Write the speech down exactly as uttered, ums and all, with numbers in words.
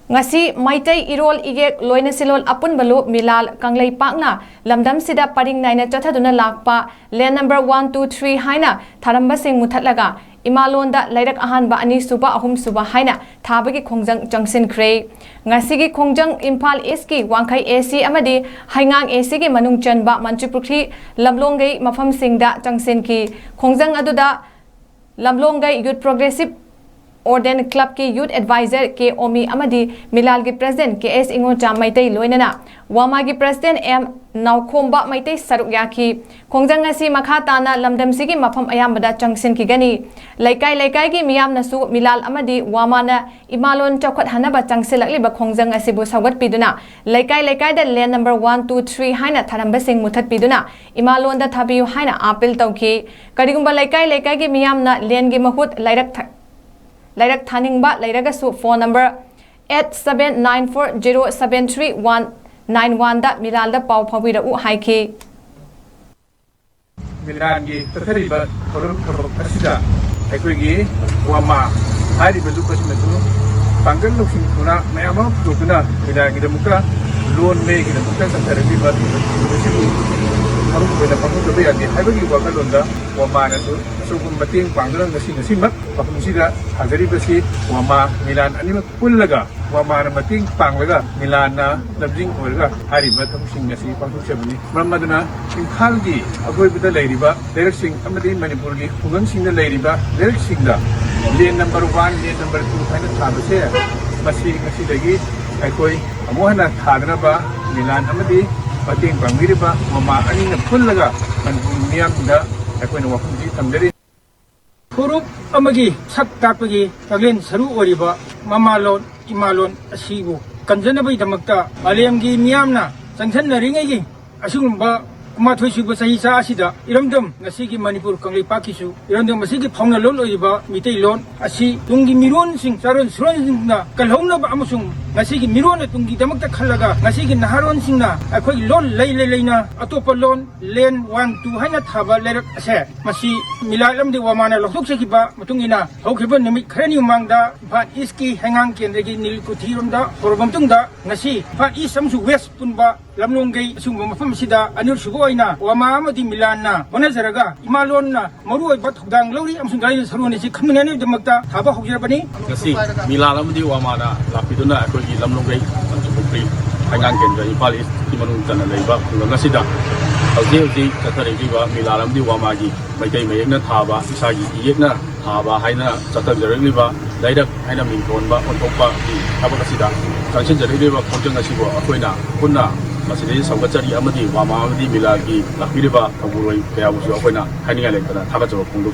ꯉꯁꯤ ꯃꯩꯇꯩ ꯏꯔꯣꯜ ꯏꯌꯦꯛ ꯂꯣꯏꯅꯁꯤꯂꯣꯟ ꯑꯄꯨꯟꯕ ꯂꯨꯞ ꯃꯤꯂꯥꯜ ꯀꯪꯂꯩꯄꯥꯛꯅ ꯂꯝꯗꯝꯁꯤꯗ ꯄꯔꯤꯡ ꯅꯥꯏꯅ ꯆꯠꯊꯗꯨꯅ ꯂꯥꯛꯄ ꯂꯦꯟ ꯅꯝꯕꯔ ꯋꯥꯟ ꯇꯨ ꯊ꯭ꯔꯤ ꯍꯥꯏꯅ ꯊꯥꯔꯝꯕꯁꯤꯡ ꯃꯨꯊꯠꯂꯒ ꯏꯃꯥꯂꯣꯟꯗ ꯂꯩꯔꯛ ꯑꯍꯥꯟꯕ, ꯑꯅꯤꯁꯨꯕ, ꯑꯍꯨꯝꯁꯨꯕ ꯍꯥꯏꯅ ꯊꯥꯕꯒꯤ ꯈꯣꯡꯖꯪ ꯆꯪꯁꯤꯟꯈ꯭ꯔꯦ꯫ ꯉꯁꯤꯒꯤ ꯈꯣꯡꯖꯪ ꯏꯝꯐꯥꯜ ꯏꯁꯀꯤ ꯋꯥꯡꯈꯩ ꯑꯦ ꯁꯤ ꯑꯃꯗꯤ ꯍꯩꯉꯥꯡ ꯑꯦ ꯁꯤꯒꯤ ꯃꯅꯨꯡ ꯆꯟꯕ ꯃꯟꯇ꯭ꯔꯤꯄꯨꯈ꯭ꯔꯤ, ꯂꯝꯂꯣꯡꯒꯩ ꯃꯐꯝꯁꯤꯡꯗ ꯆꯪꯁꯤꯟꯈꯤ꯫ ꯈꯣꯡꯖꯪ ꯑꯗꯨꯗ ꯂꯝꯂꯣꯡꯒꯩ ꯌꯨꯠ ꯄ꯭ꯔꯣꯒ꯭ꯔꯦꯁꯤꯞ ꯑꯣꯔꯗꯦꯟ ꯀ꯭ꯂꯕꯀꯤ ꯌꯨꯠ ꯑꯦꯗꯚꯥꯏꯖꯔ ꯀꯦ ꯑꯣꯃꯤ ꯑꯃꯗꯤ ꯃꯤꯂꯥꯜꯒꯤ ꯄ꯭ꯔꯦꯁꯤꯗꯦꯟꯠ ꯀꯦ ꯑꯦꯁ ꯏꯉꯣꯆꯥ ꯃꯩꯇꯩ ꯂꯣꯏꯅꯅ ꯋꯥꯃꯥꯒꯤ ꯄ꯭ꯔꯦꯁꯤꯗꯦꯟꯠ ꯑꯦꯝ ꯅꯥꯎꯈꯣꯝꯕ ꯃꯩꯇꯩ ꯁꯔꯨꯛ ꯌꯥꯈꯤ꯫ ꯈꯣꯡꯖꯪ ꯑꯁꯤ ꯃꯈꯥ ꯇꯥꯅ ꯂꯝꯗꯝꯁꯤꯒꯤ ꯃꯐꯝ ꯑꯌꯥꯝꯕꯗ ꯆꯪꯁꯤꯟꯈꯤꯒꯅꯤ꯫ ꯂꯩꯀꯥꯏ ꯂꯩꯀꯥꯏꯒꯤ ꯃꯤꯌꯥꯝꯅꯁꯨ ꯃꯤꯂꯥꯜ ꯑꯃꯗꯤ ꯋꯥꯃꯥꯅ ꯏꯃꯥꯂꯣꯟ ꯆꯥꯎꯈꯠꯍꯟꯅꯕ ꯆꯪꯁꯤꯜꯂꯛꯂꯤꯕ ꯈꯣꯡꯖꯪ ꯑꯁꯤꯕꯨ ꯁꯧꯒꯠꯄꯤꯗꯨꯅ ꯂꯩꯀꯥꯏ ꯂꯩꯀꯥꯏꯗ ꯂꯦꯟ ꯅꯝꯕꯔ ꯋꯥꯟ ꯇꯨ ꯊ꯭ꯔꯤ ꯍꯥꯏꯅ ꯊꯥꯔꯝꯕꯁꯤꯡ ꯃꯨꯊꯠꯄꯤꯗꯨꯅ ꯏꯃꯥꯂꯣꯟꯗ ꯊꯥꯕꯤꯌꯨ ꯍꯥꯏꯅ ꯑꯥꯄꯤꯜ ꯇꯧꯈꯤ꯫ ꯀꯔꯤꯒꯨꯝꯕ ꯂꯩꯀꯥꯏ ꯂꯩꯀꯥꯏꯒꯤ ꯃꯤꯌꯥꯝꯅ ꯂꯦꯟꯒꯤ ꯃꯍꯨꯠ ꯂꯩꯔꯛ ꯊ-, ꯂꯩꯔꯛ ꯊꯥꯅꯤꯡꯕ ꯂꯩꯔꯒꯁꯨ phone number eight seven nine four zero seven three one nine ꯋꯥꯟꯗ ꯃꯤꯂꯥꯜꯗ ꯄꯥꯎ ꯐꯥꯎꯕꯤꯔꯛꯎ ꯍꯥꯏꯈꯤ꯫ ꯃꯤꯂꯥꯟꯒꯤ ꯆꯠꯊꯔꯤꯕ ꯊꯧꯔꯝ ꯊꯕꯛ ꯑꯁꯤꯗ ꯑꯩꯈꯣꯏꯒꯤ ꯋꯥꯃꯥ ꯍꯥꯏꯔꯤꯕ ꯂꯨꯞ ꯑꯁꯤꯅꯁꯨ ꯄꯥꯡꯒꯜ ꯂꯧꯁꯤꯡ ꯊꯧꯅꯥ ꯃꯌꯥꯝ ꯑꯃ ꯄꯨꯊꯣꯛꯇꯨꯅ ꯃꯤꯂꯥꯟꯒꯤꯗꯃꯛꯇ ꯂꯣꯟ ꯃꯌꯦꯛꯀꯤꯗꯃꯛꯇ ꯆꯠꯊꯔꯛꯂꯤꯕ ꯊꯕꯛ ꯑꯁꯤꯕꯨ ꯃꯔꯨ ꯑꯣꯏꯅ ꯄꯥꯡꯊꯣꯛꯇꯕ ꯌꯥꯗꯦ ꯍꯥꯏꯕꯒꯤ ꯋꯥꯈꯜꯂꯣꯟꯗ ꯋꯥꯃꯥꯅꯁꯨ ꯑꯆꯧꯕ ꯃꯇꯦꯡ ꯄꯥꯡꯗꯨꯅ ꯉꯁꯤ ꯉꯁꯤꯃꯛ ꯃꯐꯝꯁꯤꯗ ꯁꯥꯖꯔꯤꯕꯁꯤ ꯋꯥꯃꯥ ꯃꯤꯂꯥꯟ ꯑꯅꯤꯃꯛ ꯄꯨꯜꯂꯒ ꯋꯥꯃꯥꯅ ꯃꯇꯦꯡ ꯄꯥꯡꯂꯒ ꯃꯤꯂꯥꯟꯅ ꯂꯝꯖꯤꯡ ꯑꯣꯏꯔꯒ ꯍꯥꯏꯔꯤꯕ ꯊꯕꯛꯁꯤꯡ ꯑꯁꯤ ꯄꯥꯡꯊꯣꯛꯆꯕꯅꯤ꯫ ꯃꯔꯝ ꯑꯗꯨꯅ ꯏꯝꯐꯥꯜꯒꯤ ꯑꯀꯣꯏꯕꯗ ꯂꯩꯔꯤꯕ ꯂꯩꯔꯛꯁꯤꯡ ꯑꯃꯗꯤ ꯃꯅꯤꯄꯨꯔꯒꯤ ꯈꯨꯡꯒꯪꯁꯤꯡꯗ ꯂꯩꯔꯤꯕ ꯂꯩꯔꯛꯁꯤꯡꯗ ꯂꯦꯟ ꯅꯝꯕꯔ ꯋꯥꯟ, ꯂꯦꯟ ꯅꯝꯕꯔ ꯇꯨ ꯍꯥꯏꯅ ꯊꯥꯕꯁꯦ, ꯃꯁꯤ ꯉꯁꯤꯗꯒꯤ ꯑꯩꯈꯣꯏ ꯑꯃꯨꯛ ꯍꯟꯅ ꯊꯥꯗꯅꯕ ꯃꯤꯂꯥꯟ ꯑꯃꯗꯤ ꯃꯇꯦꯡ ꯄꯥꯡꯕꯤꯔꯤꯕ ꯋꯥꯃꯥ ꯑꯅꯤꯅ ꯄꯨꯜꯂꯒ ꯃꯅꯤꯄꯨꯔ ꯃꯤꯌꯥꯝꯗ ꯑꯩꯈꯣꯏꯅ ꯋꯥꯐꯝꯁꯤ ꯊꯝꯖꯔꯤ꯫ ꯐꯨꯔꯨꯞ ꯑꯃꯒꯤ ꯁꯛ ꯇꯥꯛꯄꯒꯤ ꯆꯥꯛꯂꯦꯟ ꯁꯔꯨ ꯑꯣꯏꯔꯤꯕ ꯃꯃꯥꯂꯣꯟ ꯏꯃꯥꯂꯣꯟ ꯑꯁꯤꯕꯨ ꯀꯟꯖꯅꯕꯒꯤꯗꯃꯛꯇ ꯃꯥꯂꯦꯝꯒꯤ ꯃꯤꯌꯥꯝꯅ ꯆꯪꯁꯟꯅꯔꯤꯉꯩꯒꯤ ꯑꯁꯤꯒꯨꯝꯕ ꯀꯨꯟꯃꯥꯊꯣꯏ ꯁꯨꯕ ꯆꯍꯤ ꯆꯥ ꯑꯁꯤꯗ ꯏꯔꯝꯗꯝ ꯉꯁꯤꯒꯤ ꯃꯅꯤꯄꯨꯔ ꯀꯪꯂꯩꯄꯥꯛꯀꯤꯁꯨ ꯏꯔꯝꯗꯝ ꯑꯁꯤꯒꯤ ꯐꯥꯎꯅ ꯂꯣꯟ ꯑꯣꯏꯔꯤꯕ ꯃꯤꯇꯩꯂꯣꯟ ꯑꯁꯤ ꯇꯨꯡꯒꯤ ꯃꯤꯔꯣꯟꯁꯤꯡ, ꯆꯥꯔꯣꯟ ꯁꯨꯔꯣꯟꯁꯤꯡꯅ ꯀꯜꯍꯧꯅꯕ ꯑꯃꯁꯨꯡ ꯉꯁꯤꯒꯤ ꯃꯤꯔꯣꯟꯅ ꯇꯨꯡꯒꯤꯗꯃꯛꯇ ꯈꯜꯂꯒ ꯉꯁꯤꯒꯤ ꯅꯍꯥꯔꯣꯟꯁꯤꯡꯅ ꯑꯩꯈꯣꯏꯒꯤ ꯂꯣꯟ ꯂꯩ ꯂꯩ ꯂꯩꯅ ꯑꯇꯣꯞꯄ ꯂꯣꯟ ꯂꯦꯟ ꯋꯥꯟ ꯇꯨ ꯍꯥꯏꯅ ꯊꯥꯕ ꯂꯩꯔꯛ ꯑꯁꯦ ꯃꯁꯤ ꯃꯤꯂꯥꯠ ꯑꯃꯗꯤ ꯋꯥꯃꯥꯅ ꯂꯧꯊꯣꯛꯆꯈꯤꯕ ꯃꯇꯨꯡ ꯏꯟꯅ ꯍꯧꯈꯤꯕ ꯅꯨꯃꯤꯠ ꯈꯔꯅꯤ ꯃꯃꯥꯡꯗ ꯏꯝꯐꯥꯜ ꯏꯁꯀꯤ ꯍꯩꯉꯥꯡ ꯀꯦꯟꯗ꯭ꯔꯒꯤ ꯅꯤꯜꯀꯨꯊꯤꯔꯣꯝꯗ ꯍꯧꯔꯕ ꯃꯇꯨꯡꯗ ꯉꯁꯤ ꯏꯝꯐꯥꯜ ꯏꯁ ꯑꯃꯁꯨꯡ ꯋꯦꯁ ꯄꯨꯟꯕ ꯂꯝꯂꯣꯡꯒꯩ ꯑꯁꯤꯒꯨꯝꯕ ꯃꯐꯝ ꯑꯁꯤꯗ ꯑꯅꯤꯔꯛꯁꯨꯕ ꯑꯣꯏꯅ ꯋꯥꯃꯥ ꯑꯃꯗꯤ ꯃꯤꯂꯥꯟꯅ ꯍꯣꯠꯅꯖꯔꯒ ꯏꯃꯥꯂꯣꯟꯅ ꯃꯔꯨꯑꯣꯏꯕ ꯊꯧꯗꯥꯡ ꯂꯧꯔꯤ ꯑꯃꯁꯨꯡ ꯂꯥꯏꯅꯤꯡ ꯁꯔꯣꯟ ꯑꯁꯤ ꯈꯟꯃꯤꯟꯅꯅꯕꯒꯤꯗꯃꯛꯇ ꯊꯥꯕ ꯍꯧꯖꯔꯕꯅꯤ꯫ ꯉꯁꯤ ꯃꯤꯂꯥꯟ ꯑꯃꯗꯤ ꯋꯥꯃꯥꯅ ꯂꯥꯛꯄꯤꯗꯨꯅ ꯑꯩꯈꯣꯏꯒꯤ ꯂꯝꯂꯣꯡꯒꯩ ꯀꯥꯟꯆꯤꯄꯨꯈ꯭ꯔꯤ ꯍꯩꯉꯥꯡ ꯀꯦꯟꯗ꯭ꯔ ꯏꯝꯐꯥꯜ ꯏꯁꯀꯤ ꯃꯅꯨꯡ ꯆꯟꯅ ꯂꯩꯕ ꯈꯨꯡꯒꯪ ꯑꯁꯤꯗ ꯍꯧꯖꯤꯛ ꯍꯧꯖꯤꯛ ꯆꯠꯊꯔꯤꯕ ꯃꯤꯂꯥꯟ ꯑꯃꯗꯤ ꯋꯥꯃꯥꯒꯤ ꯃꯩꯇꯩ ꯃꯌꯦꯛꯅ ꯊꯥꯕ ꯏꯁꯥꯒꯤ ꯏꯌꯦꯛꯅ ꯊꯥꯕ ꯍꯥꯏꯅ ꯆꯠꯊꯖꯔꯛꯂꯤꯕ ꯂꯩꯔꯛ ꯍꯥꯏꯅ ꯃꯤꯡꯊꯣꯟꯕ ꯑꯣꯟꯊꯣꯛꯄꯒꯤ ꯊꯕꯛ ꯑꯁꯤꯗ ꯆꯪꯁꯤꯟꯖꯔꯛꯂꯤꯕ ꯈꯣꯡꯖꯪ ꯑꯁꯤꯕꯨ ꯑꯩꯈꯣꯏꯅ ꯄꯨꯟꯅ ꯃꯁꯤꯗꯒꯤ ꯁꯧꯒꯠꯆꯔꯤ ꯑꯃꯗꯤ ꯋꯥꯃꯥ ꯑꯃꯗꯤ ꯃꯤꯂꯥꯒꯤ ꯂꯥꯛꯄꯤꯔꯤꯕ ꯊꯧꯒꯜꯂꯣꯟ ꯀꯌꯥꯕꯨꯁꯨ ꯑꯩꯈꯣꯏꯅ ꯍꯥꯏꯅꯤꯡꯉꯥꯏ ꯂꯩꯇꯅ ꯊꯥꯒꯠꯆꯕ ꯐꯣꯡꯗꯣꯛ